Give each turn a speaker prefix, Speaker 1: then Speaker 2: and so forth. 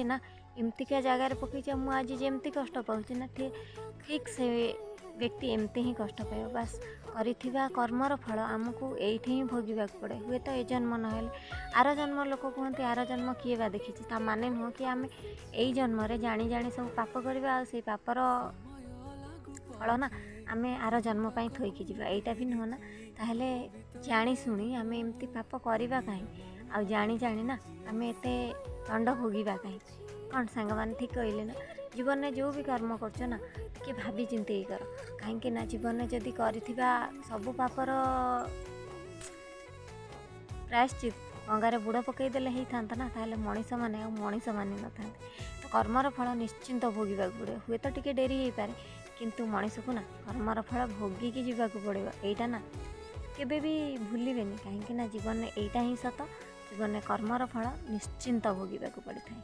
Speaker 1: ନା ଏମିତିକା ଜାଗାରେ ପକେଇଛି, ଆଉ ମୁଁ ଆଜି ଯେମିତି କଷ୍ଟ ପାଉଛି ନା, ଠିକ୍ ସେ ବ୍ୟକ୍ତି ଏମିତି ହିଁ କଷ୍ଟ ପାଇବ। ବାସ୍, କରିଥିବା କର୍ମର ଫଳ ଆମକୁ ଏଇଠି ହିଁ ଭୋଗିବାକୁ ପଡ଼େ। ହୁଏତ ଏ ଜନ୍ମ ନହେଲେ ଆର ଜନ୍ମ, ଲୋକ କୁହନ୍ତି ଆର ଜନ୍ମ କିଏ ବା ଦେଖିଛି। ତା ମାନେ ନୁହଁ କି ଆମେ ଏଇ ଜନ୍ମରେ ଜାଣି ଜାଣି ସବୁ ପାପ କରିବା ଆଉ ସେଇ ପାପର ଫଳ ନା ଆମେ ଆର ଜନ୍ମ ପାଇଁ ଥୋଇକି ଯିବା, ଏଇଟା ବି ନୁହଁ ନା। ତାହେଲେ ଜାଣି ଶୁଣି ଆମେ ଏମିତି ପାପ କରିବା କାହିଁ? ଆଉ ଜାଣି ଜାଣି ନା ଆମେ ଏତେ ଦଣ୍ଡ ଭୋଗିବା କାହିଁ? କ'ଣ ସାଙ୍ଗମାନେ, ଠିକ୍ କହିଲେ ନା? ଜୀବନରେ ଯେଉଁ ବି କର୍ମ କରୁଛ ନା, ଟିକେ ଭାବି ଚିନ୍ତିକି କର। କାହିଁକି ନା ଜୀବନରେ ଯଦି କରିଥିବା ସବୁ ପାପର ପ୍ରାୟଶ୍ଚିତ ଗଙ୍ଗାରେ ବୁଡ଼ ପକାଇ ଦେଲେ ହେଇଥାନ୍ତା ନା, ତାହେଲେ ମଣିଷମାନେ ଆଉ ମଣିଷ ମାନି ନଥାନ୍ତେ। ତ କର୍ମର ଫଳ ନିଶ୍ଚିନ୍ତ ଭୋଗିବାକୁ ପଡ଼ିବ। ହୁଏତ ଟିକେ ଡେରି ହେଇପାରେ, କିନ୍ତୁ ମଣିଷକୁ ନା କର୍ମର ଫଳ ଭୋଗିକି ଯିବାକୁ ପଡ଼ିବ, ଏଇଟା ନା କେବେ ବି ଭୁଲିବେନି। କାହିଁକି ନା ଜୀବନରେ ଏଇଟା ହିଁ ସତ, ଜୀବନରେ କର୍ମର ଫଳ ନିଶ୍ଚିନ୍ତ ଭୋଗିବାକୁ ପଡ଼ିଥାଏ।